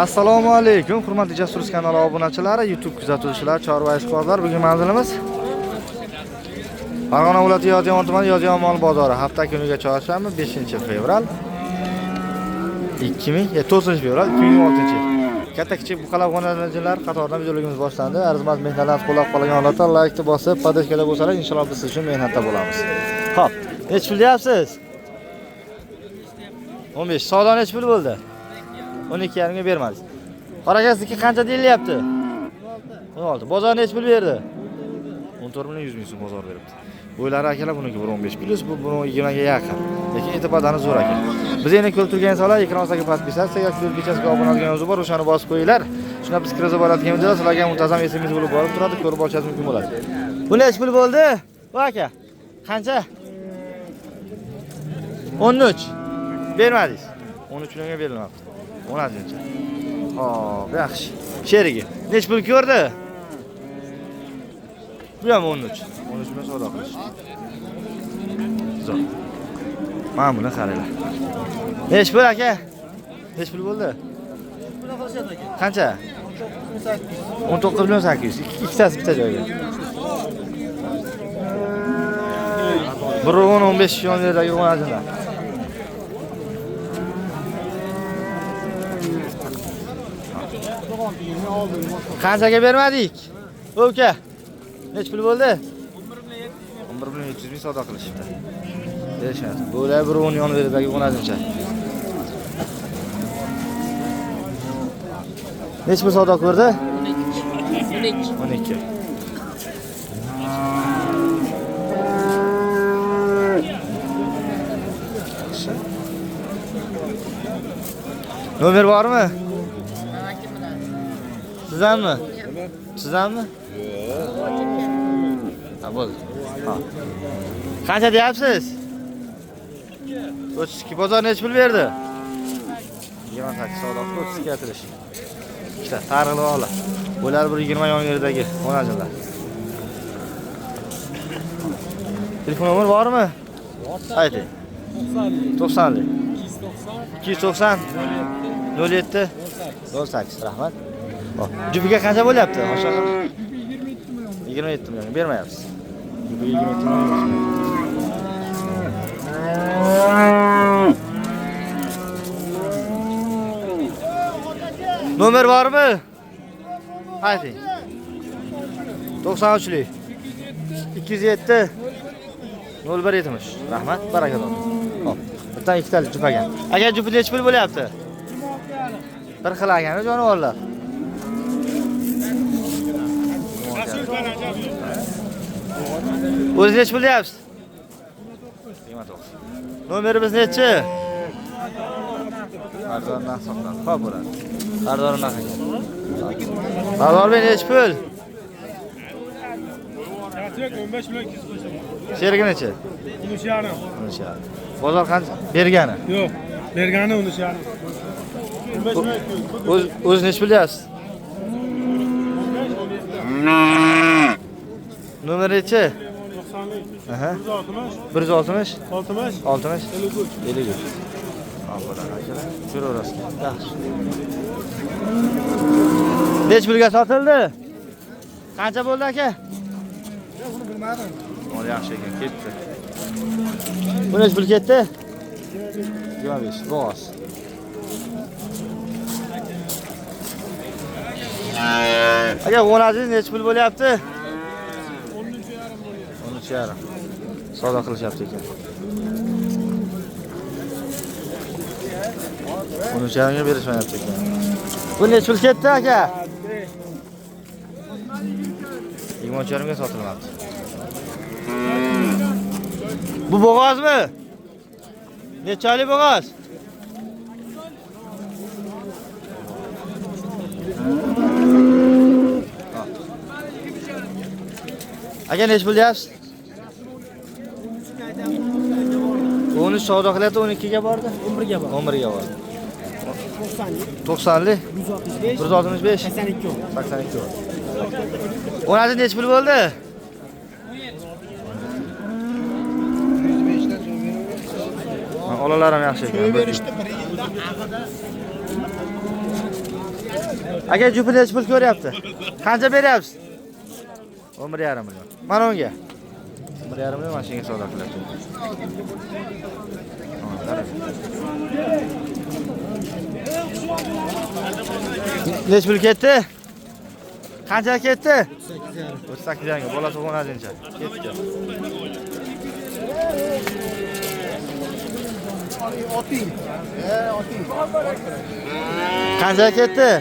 Assalomu alaykum, hurmatli Jasur kanali obunachilari, YouTube kuzatuvchilari, chorva ishqibozlar. Bugun manzilimiz Farg'ona viloyati Yozyovon tumani Yozyovon mol bozori. Hafta kuniga chorshanba, 5-fevral 2004 fevral 2026 yil. Katta kichik buqalar xonalar qatoridan videoligimiz boshlandi. Arzimas mehnatlarni qo'llab qolgan holatda laykni bosib, podeshkada bo'lsalar, inshaalloh biz siz uchun mehnatda bo'lamiz. Xo'p, necha pul deyapsiz? 15. Savdo necha pul bo'ldi? 12,5 ga bermadingiz. Qora aka, sizniki qancha deyilyapti? 16. Bozor necha pul berdi? 14 million 100 ming so'm bozor beribdi. Bo'ylari akalar buniki 1.15 plus, bu 1.20 ga yaqin. Lekin e'tiborlari zo'r aka. Biz endi ko'rib turgan insonlar ekran ostidagi podpisatsiya yoki belgichasiga obuna degan yozuv bor, o'shani bosib qo'yinglar. Shunda biz kirgizib boradigan videolar sizlarga muntazam SMS bo'lib borib turadi, ko'rib olishingiz mumkin bo'ladi. Bu necha pul bo'ldi? Bu aka. Qancha? 13. Bermadingiz. 13 millionga berilmabdi. 16-chi. Xo'p, yaxshi. Sherigi. Necha pul ko'rdi? Bu ham 13. 13 million savdo qilish. Zo'r. Mana buni qaranglar. Necha pul aka? Necha pul bo'ldi? Qancha? 19 million 800. Ikkitasi bitta joyga. 1.15 million yerdagi o'najinlar. Qanchaga bermadik? Uka. Necha pul bo'ldi? 11 million 700 ming savdo qilishibdi. Berishmayapti. Bular 1.10 yon yeridagi o'najincha. Necha pul savdo ko'rdi? 12. 12. Yaxshi. Nomer bormi? Sizdanmi? Sizdanmi? Yo'q. Ha, bo'ldi. Ha. Qancha deyapsiz? 32. Bozor necha pul berdi? 28 savdo qilib 32 aytilish. Ikkita targ'ili ola. Bular bir 20 yon yerdagi xonajinlar. Telefon nomer bormi? Ayting. 90 290 07 08. Rahmat. Hop. Jufiga qancha bo'lyapti? Hoshaka? 27 million bermayapsiz. Jufiga 27 million. Nomer bormi? Ayting. 93lik. 207 0170. Rahmat, baraka toping. Hop. Bitta ikkitalik jup ekan. Aka, jupi necha pul bo'lyapti? Bir xil ekan jonivorlar. O'zi necha pul deyapsiz? 29. Nomerimiz nechi? Arzon narx hisoblanadi. Xo'p bo'ladi. Arzon narx ekan. Arzon necha pul? 15 million 200 qo'shaman. Sherigi necha? 13,5. 13,5. Bozor qancha? Bergani? Yo'q, bergani 13,5. 15 million 200. O'zi necha pul deyapsiz? Nomer nechi? 90lik. Aha. 160, 160 60, 60 53. 53. Ha, bo'ladi akalar. Ko'raverasiz. Yaxshi. Necha pulga sotildi? Qancha bo'ldi aka? Buni bilmadim. Mol yaxshi ekan, ketdi. Bu necha pul ketdi? 25. Bo'g'oz. Aka, o'nazingiz necha pul bo'lyapti? 13,5. Savdo qilishyapti ekan. 13,5 ga berishmayapti ekan. Bu necha pul ketdi aka? 23,5 ga sotilmabdi. Bu bo'g'ozmi? Necha oylik bo'g'oz? Aka, necha pul deyapsiz? 13 savdo qilyapti, 12 ga bordi. 11 ga bordi. 11 ga bordi. 90lik. 90lik 165 165 82. 82. O'nazi necha pul bo'ldi? Olalar ham yaxshi ekan. Aka jupi nechi pul ko'ryapti? Qancha beryapsiz? 11,5 million. Mana unga. 11,5 million mashinaga savdo qilyapti. Nechi pul ketdi? Qancha ketdi? 38,5 ga. Bolasi o'g'nazincha. Ketdi. Qancha ketdi?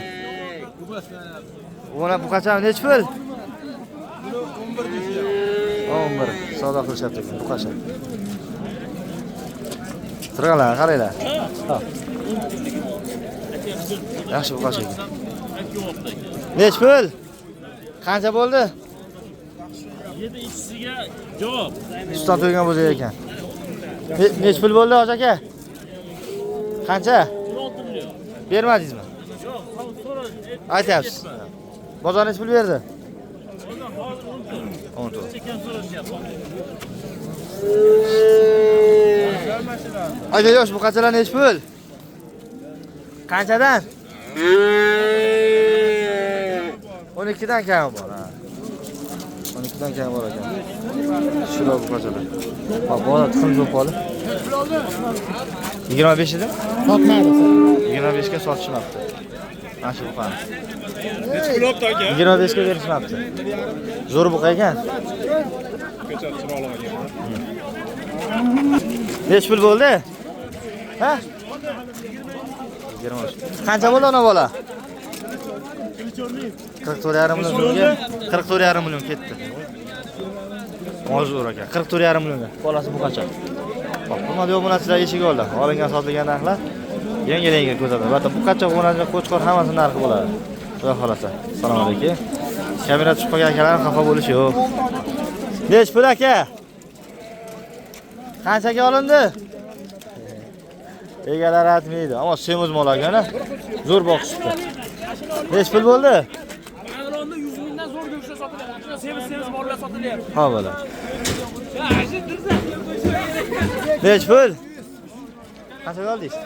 O'g'na bu qachon nechi pul? 11 savdo qilishyapti ekan bu qachon. Turganlar, qaranglar. Ha. Yaxshi bu qachon ekan. Nechi pul? Qancha bo'ldi? 7 ikkisiga javob. Sutdan to'ygan bo'lsa ekan. Nechi pul bo'ldi hoji aka? Qancha? 16 million. Bermadingizmi? Yo'q, Aytyapsiz. Bozor nechi pul berdi? 14. Aka yosh bu qanchalar nechi pul? Qanchadan? 12 dan kam bor, ha. 12 dan kam bor ekan. Shular bu qanchalar. Ha, bola tuxum yo'q qoldi. 25 edimi? Sotmadi. 25 ga sotishmabdi. Mana shu buqani. Nechi pul olibdi aka? 25 ga berishmabdi. Zo'r buqa ekan. Ko'cha chiroyli ekan. Nechi pul bo'ldi? Ha? 23. Qancha bo'ldi ona bola? 44,5 million so'mga. 44,5 million ketdi. Zo'r ekan. 44,5 millionga. Bolasi bu qancha? Bak, hurmatli obunachilar, eshik oldi. Olingan sotilgan narxlar yengil-yengil ko'zadi. Albatta bu qancha obunachilar qo'chqor hammasi narxi bo'ladi. Xudo xolasa. Assalomu alaykum. Kamera tushib qolgan akalar xafa bo'lish yo'q. Nech pul aka? Qanchaga olindi? Egalari aytmaydi, ammo semiz mol ekan-a. Zo'r boqishibdi. Nech pul bo'ldi? Marg'ilonda 100 mingdan zo'r go'shtlar sotilyapti. Shunda semiz-semiz mollar sotilyapti. Ha bo'ladi. Nech pul? Qanchaga oldingiz?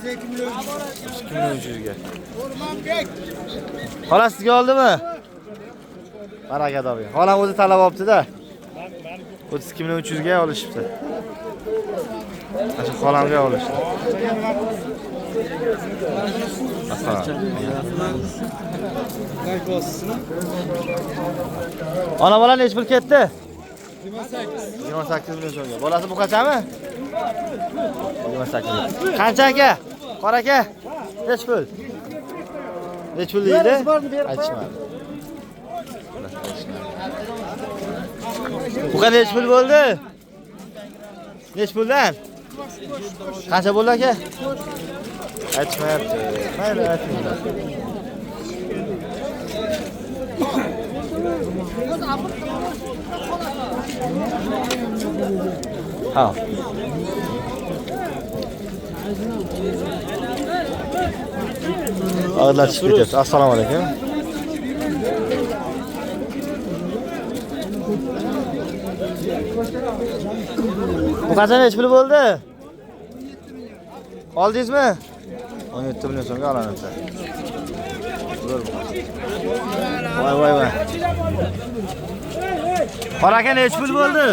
2 million 300 ga. Xola sizga oldimi? Baraka toping. Xolam o'zi talab olibdi-da. 32 million 300 ga olishibdi. Mana shu xolamga olishdi. Ona bola nech pul ketdi? 28 million so'mga. Bolasi bu qachami? 28. Qancha aka? Qora aka? Nech pul? Nech pul deydi? Aytishmadi. Bu qancha nech pul bo'ldi? Nech puldan? Qancha bo'ldi aka? Aytishmayapti. Mayli, aytmaydi. Ha. Ağırlar çıkıp ketyapti. Assalomu alaykum. Bu qancha nech pul bo'ldi? Oldingizmi? 17 million so'mga olinibdi. Voy voy voy. Qora aka nech pul bo'ldi?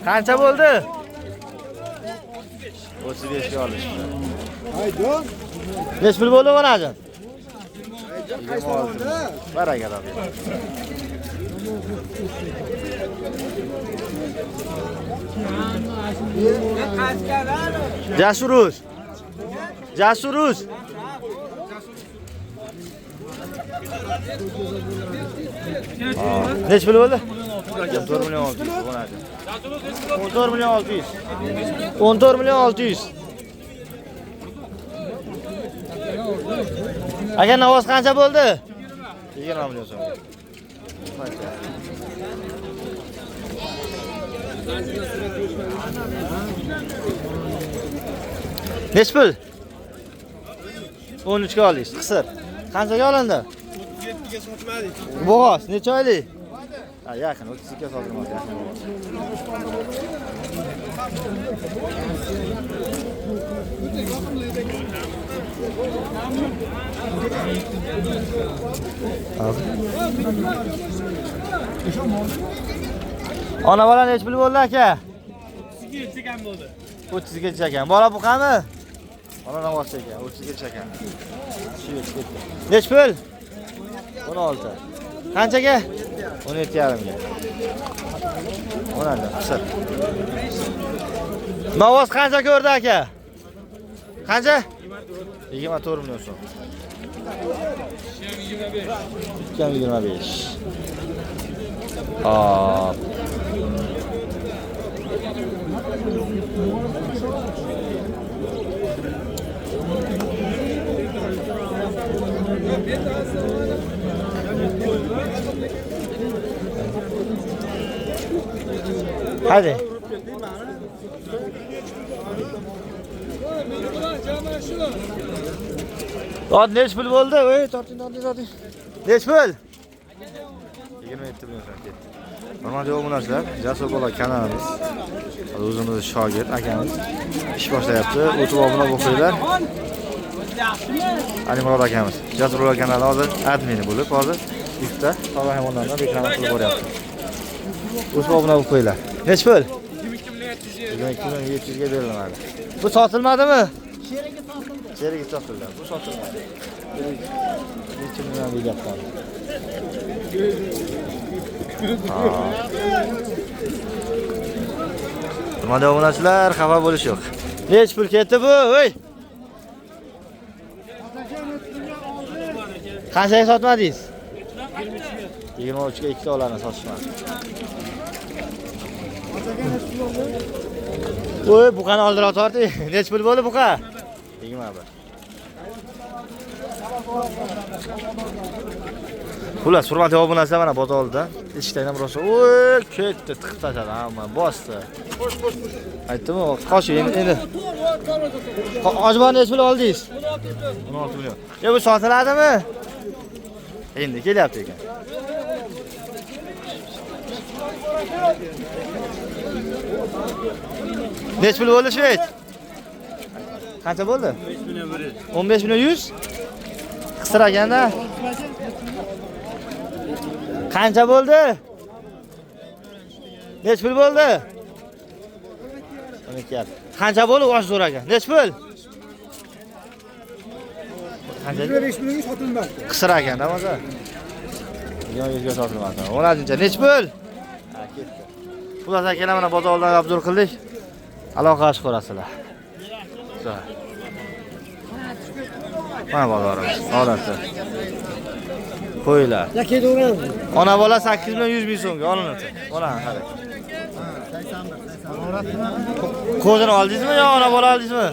Qancha bo'ldi? 35 ga olishdi. Nech pul bo'ldi onajon? 26. Baraka toping. Jasuruz. Jasuruz. Nech pul bo'ldi? 14 million 600 onajon. 14 million 600. 14 million 600. Aka navoz qancha bo'ldi? 20 million so'm. Nech pul? 13 ga oldingiz. Qisir. Qanchaga olindi? 37 ga sotmadik. Bo'g'oz necha oylik? Ha, yaqin 32 ga sotilmoqda, yaqin bo'g'oz. Hozir. Ona bola necha pul bo'ldi aka? 32 ekan bo'ldi. 30 gacha ekan. Bola buqami? Bola navosi ekan, 30 gacha ekan. Shu ketdi. Nech pul? 16. Qanchaga? 17,5 ga. 16 qisir. Navoz qancha ko'rdi aka? Qancha? 24 million so'm. 25. Hop. Hadi. Dod nech pul bo'ldi? Ey, torting, torting, torting. Nech pul? 27 million so'm ketdi. Hurmatli obunachilar, Jasur bola kanalimiz. O'zimizni shogird akamiz ish boshlayapti. O'tib obuna bo'lib qo'yinglar. Alimurod akamiz. Jasur bola kanali hozir admini bo'lib, hozir ikkita sog'lom hayvonlardan reklama qilib boryapti. O'tib obuna bo'lib qo'yinglar. Nech pul? 22 million 700 ga berilmadi. Bu sotilmadimi? Sherigi sotildi. Sherigi sotildi. Bu sotilmadi. Necha million deyapti. Hurmatli obunachilar, xafa bo'lish yo'q. Nech pul ketdi bu? Voy! Qanchaga sotmadingiz? 23 ga ikkita olarni sotishmadi. Voy, buqani oldira torting. Nech pul bo'ldi buqa? 21. Xullas, hurmatli obunachilar, mana bozorda eshikdan rosa voy ketdi, tiqib tashladi hamma, bosdi. Aytdim-ku, qoch endi. Ojbon nech pul oldingiz? 16 million. E bu sotiladimi? Endi kelyapti ekan. Nech pul bo'ldi shved? Qancha bo'ldi? 15 million 100. Qisir ekanda. Qancha bo'ldi? Nech pul bo'ldi? 12. Qancha bo'ldi? Osh zo'r ekan. Nech pul? Qancha? 25 millionga sotilmadi. Qisir ekanda o'zi. 100 ga sotilmadi. 16 nech pul? Ha, ketdi. Xullas akalar, mana bozordan obzor qildik. Aloqa ko'rasizlar. Mana bozorimiz holati. Qo'ylar. Ya ketaveramiz. Ona bola 8 million 100 ming so'mga olinadi. Onani qarang. Qo'zini oldingizmi yo ona bola oldingizmi?